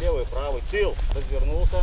Левый, правый, тыл, развернулся.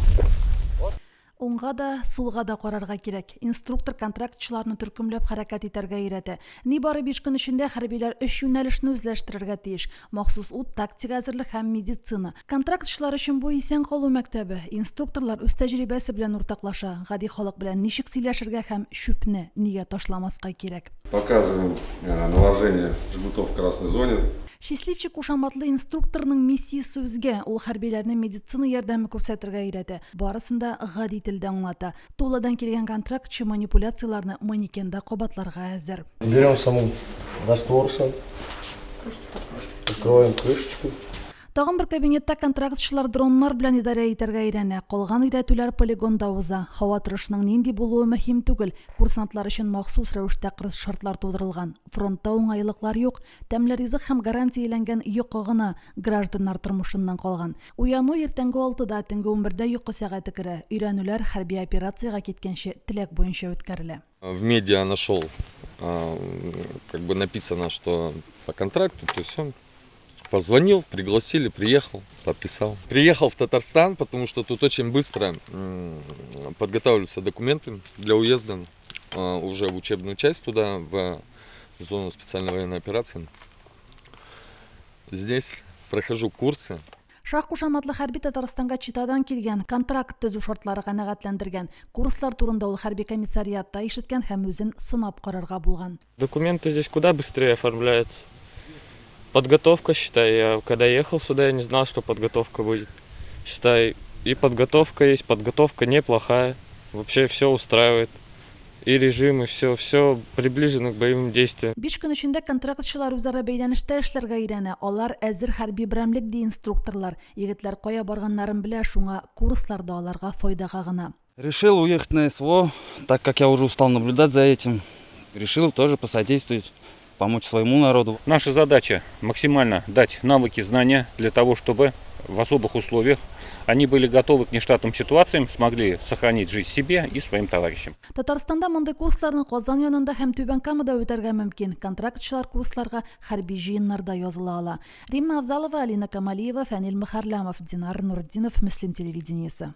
Вот. Уңга да, сулга да карарга кирәк. Инструктор контрактчыларны төркемләп хәрәкәт итәргә өйрәтә. Нибары 5 көн эчендә хәрбиләр өч юнәлешне үзләштерергә тиеш, махсус ут, тактик әзерлек һәм медицина. Контрактчылар өчен бу исән калу мәктәбе. Инструкторлар үз тәҗрибәсе белән уртаклаша, гади халык белән ничек сөйләшергә һәм чүпне нигә ташламаска кирәк. Показываем наложение жгутов в красной зоне. Счастливчик кушаматлы инструкторның миссиясе үзгә, ул хәрбиләрне медицина ярдәме күрсәтергә өйрәтә, барысын да гади телдә аңлата. Туладан килгән контрактчы манипуляцияләрне манекенда кабатларга әзер. Берем саму раствор сам, открываем крышечку. Тагын бер кабинетта контрактчылар дроннар белән идарә итәргә өйрәнә. Калган өйрәтүләр полигонда уза. Һава торышының нинди булуы мөһим түгел, курсантлар өчен махсус рәвештә кырыс шартлар тудырылган. Фронтта уңайлыклар юк, Тәмле ризык һәм гарантияләнгән йокы гына гражданнар тормышыннан калган. Уяну иртәнге 6-да, төнге 11-дә йокы сәгате керә. Өйрәнүләр хәрби операциягә киткәнче теләк буенча үткәрелә. В медиа нашел, как бы написано, что по контракту, то есть он позвонил, пригласили, приехал, подписал. Приехал в Татарстан, потому что тут очень быстро подготавливаются документы для уезда уже в учебную часть туда, в зону специальной военной операции. Здесь прохожу курсы. Шах кушаматлы хәрби Татарстанга Читадан килгән, контракт төзү шартлары канәгатьләндергән. Курслар турында ул хәрби комиссариатта ишеткән һәм үзен сынап карарга булган. Документы здесь куда быстрее оформляются. Подготовка, считай, я когда ехал сюда, я не знал, что подготовка будет. Считай, и подготовка есть, подготовка неплохая. Вообще все устраивает. И режим, и все, все приближено к боевым действиям. 5 көн эчендә контрактчылар үзара бәйләнештә эшләргә өйрәнә. Алар әзер хәрби берәмлек, ди инструкторлар. Егетләр кая барганнарын белә, шуңа курслар да аларга файдага гына. Решил уехать на СВО, так как я уже устал наблюдать за этим. Решил тоже посодействовать, помочь своему народу. Наша задача максимально дать навыки, знания для того, чтобы в особых условиях они были готовы к нештатным ситуациям, смогли сохранить жизнь себе и своим товарищам. Татарстанда мондый курсларны Казан янында һәм Түбән Камада үтәргә мөмкин. Контрактчылар курсларга хәрби җыеннарда языла ала. Римма Авзалова, Алина Камалиева, Фәнил Мөхәрләмов, Динар Нуртдинов, Мөслим телевидениесе.